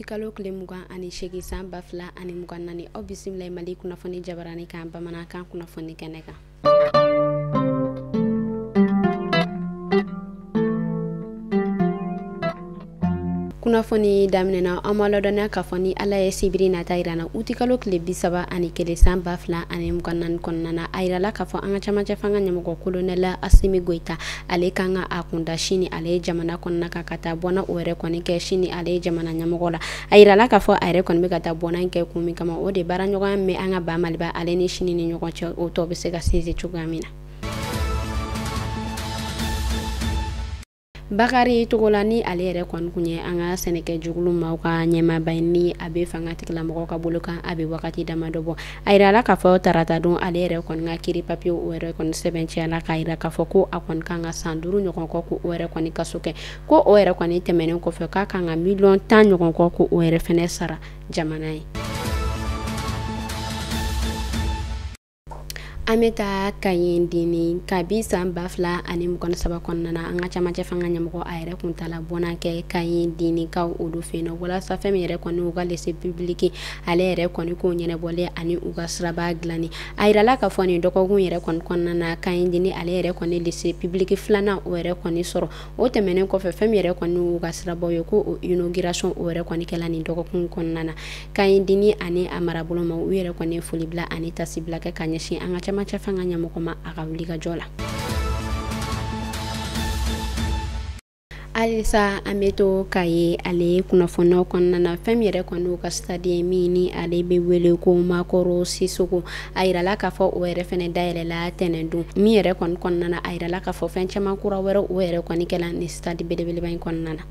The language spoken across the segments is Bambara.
Utikalo tile 28 san 2024, aw bisimila Mali kunnafoni jabarani kan bamanankan kunnafoni kɛnɛ kan. Kunnafoni daminɛna an ma ladɔnniya k'a fɔ ni Ala ye sibiri nata yira na utikalo tile 31 san 2024 kɔnɔna na, a yirala k'a fɔ an ka camancɛ fanga ɲɛmɔgɔ kolonɛli Asimi Goyita ale kan ka a kunda sini ale ye jamana kɔnɔna kan ka taa bɔnna o yɛrɛ kɔni kɛ sini ale ye jamana ɲɛmɔgɔ la. A yirala k'a fɔ a yɛrɛ kɔni bɛ ka taa bɔnna in kɛ kun min kama, o de baaraɲɔgɔnya min bɛ an ka ba Maliba ale ni sini ni ɲɔgɔn cɛ, o tɔ bɛ se ka sinsin cogoya min na. Bakari Togola ni ale yɛrɛ kɔni kun ye an ka sɛnɛkɛjɛkulu maaw ka ɲɛmaaba ye ni a bɛ fanga tigilamɔgɔw ka bolo kan a bɛ wagati damadɔ bɔ. A yirala k'a fɔ tarata don ale yɛrɛ kɔni ka kiiri papiye o yɛrɛ kɔni sɛbɛnciyala k'a yira k'a fɔ ko a kɔni kan ka san 5 ɲɔgɔn kɔ ko o yɛrɛ kɔni kaso kɛ, ko o yɛrɛ kɔni tɛmɛnen kɔfɛ k'a kan ka miliyɔn 10 ɲɔgɔn kɔ ko o yɛrɛ fɛnɛ sara jamana ye. An bɛ taa Kayi kabi san 2023 kɔnɔna na, an ka camancɛ fanga ɲɛmɔgɔ a yɛrɛ kuntala bɔnna kɛ Kayi Dinikaw olu fɛ yen nɔ, walasa fɛn min yɛrɛ kɔni u ka lycée public ale yɛrɛ kɔni ko ɲɛnabɔlen ani u ka siraba dilanni. A yirala k'a fɔ nin dɔgɔkun yɛrɛ kɔni kɔnɔna na, Kayi Dini ale yɛrɛ kɔni lycée public filanan o yɛrɛ kɔni sɔrɔ. O tɛmɛnen kɔfɛ fɛn min yɛrɛ kɔni u ka sirabaw ye ko o inauguration o yɛrɛ kɔni kɛla nin dɔgɔkun kɔnɔna na. Kayi Dini ani a marabolo ma u yɛrɛ kɔni foli bila ani tasibila kɛ ka ɲɛsin an ka camancɛ fanga ɲɛmɔgɔ ma a ka wulikajɔ la. Halisa an bɛ to Kayi ale kunnafoniyaw kɔnɔna na, fɛn min yɛrɛ kɔni u ka stade ye min ni ale bɛ wele ko Makɔrɔ Sisoko, a yirala k'a fɔ o yɛrɛ fɛnɛ dayɛlɛla tɛnɛn don min yɛrɛ kɔni kɔnɔna na. A yirala k'a fɔ fɛn caman kura wɛrɛ o yɛrɛ kɔni kɛla nin stade belebeleba in kɔnɔna na.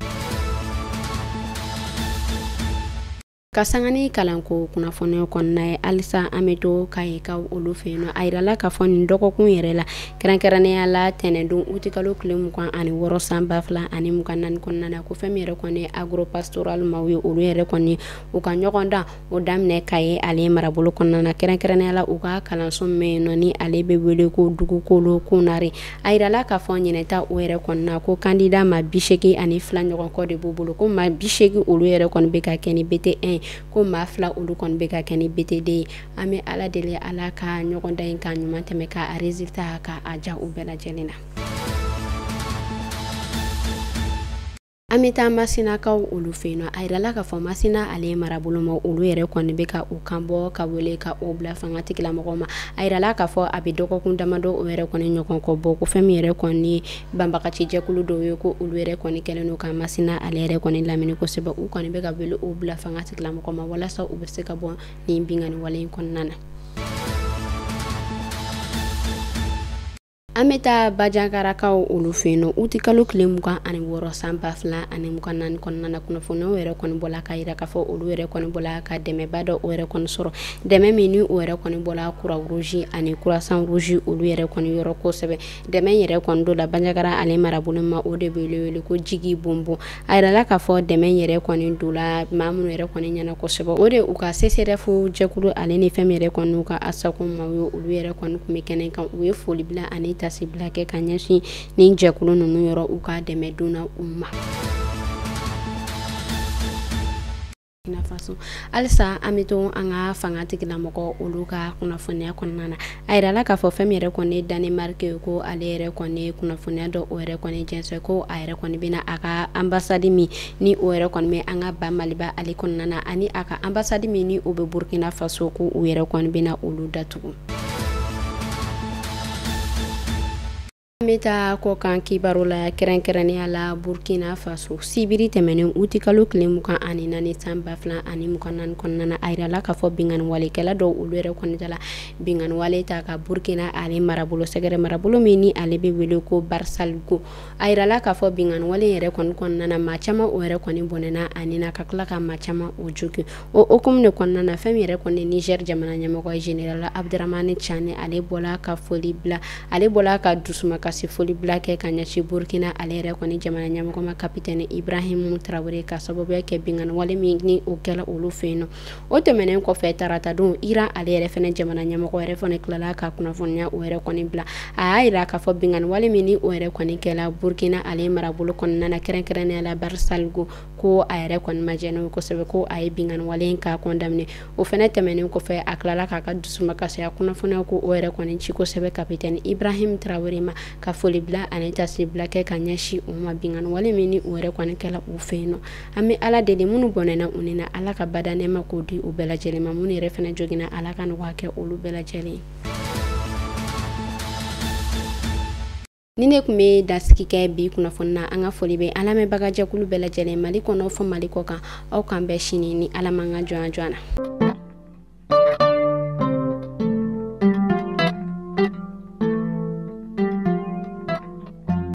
Ka sanga ni kalanko kunnafoniyaw kɔnɔna ye, halisa an bɛ to Kayikaw olu fɛ yen nɔ. A yirala k'a fɔ nin dɔgɔkun yɛrɛ la, kɛrɛnkɛrɛnnenya la tɛnɛndon utikalo tile 26 san 2024 kɔnɔna na, ko fɛn min yɛrɛ kɔni ye agropastoral maaw ye, olu yɛrɛ kɔni u ka ɲɔgɔn dan o daminɛ Kayi ale marabolo kɔnɔna na, kɛrɛnkɛrɛnnenya la u ka kalanso min bɛ yen nɔ ni ale bɛ wele ko dugukolo Konare. A yirala k'a fɔ ɲinɛta o yɛrɛ kɔni na ko kandida maa 82 ɲɔgɔn kɔ de b'u bolo, ko maa 80 olu yɛrɛ kɔni bɛ ka kɛ ni BT1, ko maa 2 olu kɔni bɛ ka kɛ ni BTD ye. An bɛ Ala deli Ala ka ɲɔgɔn dan in ka ɲuman tɛmɛ ka a résultat ka a ja u bɛɛ lajɛlen na. An bɛ taa Masinakaw olu fɛ yen nɔ. A yirala k'a fɔ Masina ale marabolo ma olu yɛrɛ kɔni bɛ ka u kan bɔ ka wele ka o bila fanga tigilamɔgɔw ma. A yirala k'a fɔ a bɛ dɔgɔkun damadɔ o yɛrɛ kɔni ɲɔgɔn kɔ bɔ, ko fɛn min yɛrɛ kɔni banbagaci jɛkulu dɔw ye ko olu yɛrɛ kɔni kɛlen don ka Masina ale yɛrɛ kɔni lamini kosɛbɛ. U kɔni bɛ ka wele o bila fanga tigilamɔgɔw ma walasa u bɛ se ka bɔ nin binkanni wale in kɔnɔna na. An bɛ taa Bajankarakaw olu fɛ yen nɔ. Utikalo tile 26 san 2024 kɔnɔna na, kunnafoniyaw yɛrɛ kɔni bɔla k'a yira k'a fɔ olu yɛrɛ kɔni bɔla ka dɛmɛba dɔ o yɛrɛ kɔni sɔrɔ, dɛmɛ min ni o yɛrɛ kɔni bɔla Croix-Rouge ani Croissant-Rouge olu yɛrɛ kɔni yɔrɔ kosɛbɛ. Dɛmɛ yɛrɛ kɔni dɔ la Banjagara ale marabolo ma, o de bɛ wele ko jigi bonbon. A yirala k'a fɔ dɛmɛ yɛrɛ kɔni dɔ la maa minnu yɛrɛ kɔni ɲɛna kosɛbɛ, o de u ka CCRF jɛkulu ale ni fɛn min yɛrɛ kɔni u ka ASACO maaw ye, olu yɛrɛ kɔni tun bɛ kɛnɛ kan. U ye foli bila ani tasibila kɛ ka ɲɛsin nin jɛkulu ninnu yɔrɔ u ka dɛmɛ donna u ma. Faso halisa an bɛ to an ka fanga tigilamɔgɔ olu ka kunnafoniya kɔnɔna na. A yirala k'a fɔ fɛn min yɛrɛ kɔni ye Danemark ye, ko ale yɛrɛ kɔni kunnafoniya dɔ o yɛrɛ kɔni jɛnsɛn, ko a yɛrɛ kɔni bɛna a ka ambassade min ni o yɛrɛ kɔni bɛ an ka ba Maliba ale kɔnɔna na, ani a ka ambassade min ni o bɛ Burkina Faso, ko u yɛrɛ kɔni bɛna olu datugu. An bɛ taa kɔkan kibaru la, kɛrɛnkɛrɛnnenya la Burkina Faso. Sibiri tɛmɛnen utikalo tile 24 san 2024 kɔnɔna na, a yirala k'a fɔ binkanni walekɛla dɔw olu yɛrɛ kɔni dala binkanni wale ta ka Burkina ale marabolo sɛgɛrɛ, marabolo min ni ale bɛ wele ko Barsalgo. A yirala k'a fɔ binkanni wale yɛrɛ kɔni kɔnɔna na, maa caman o yɛrɛ kɔni bɔnɛna a ni na ka tila ka maa caman o jogin. O hukumu de kɔnɔna na, fɛn min yɛrɛ kɔni Niger jamana ɲɛmɔgɔ général Abdramane Tiani ale bɔla ka foli bila, ale bɔla ka dusumakasi tasi foli bila kɛ ka ɲɛsin Burkina ale yɛrɛ kɔni jamana ɲɛmɔgɔ ma, kapitɛni Ibrahim Traoré, ka sababuya kɛ binkanni wale min ni o kɛla olu fɛ yen nɔ. O tɛmɛnen kɔfɛ, taratadon, Iran ale yɛrɛ fɛnɛ jamana ɲɛmɔgɔ yɛrɛ fɛnɛ tilala ka kunnafoniya o yɛrɛ kɔni bila. A y'a yira k'a fɔ binkanni wale min ni o yɛrɛ kɔni kɛla Burkina ale marabolo kɔnɔna na, kɛrɛnkɛrɛnnenya la Barsalgo, ko a yɛrɛ kɔni ma jɛ n'o ye kosɛbɛ, ko a ye binkanni wale in k'a condamné. O fɛnɛ tɛmɛnen kɔfɛ, a tilala k'a ka dusumakasiya kunnafoniya ko o yɛrɛ kɔni ci kosɛbɛ kapitɛni Ibrahim Traoré ma, ka foli bila ani tasi bila kɛ ka ɲɛsin o ma, binkanni wale min ni o yɛrɛ kɔni kɛla u fɛ yen nɔ. An bɛ Ala deli, minnu bɔnɛna u ni na, Ala ka bada nɛɛma k'o di u bɛɛ lajɛlen ma. Minnu yɛrɛ fɛnɛ joginna, Ala ka nɔgɔya kɛ olu bɛɛ lajɛlen. Ni ne tun bɛ dasigi kɛ bi kunnafoni na, an ka foli bɛ an lamɛnbagajɛkulu bɛɛ lajɛlen, Mali kɔnɔ fɔ Mali kɔ kan. Aw k'an bɛn sini ni Ala m'an ka jɔnya jɔ na.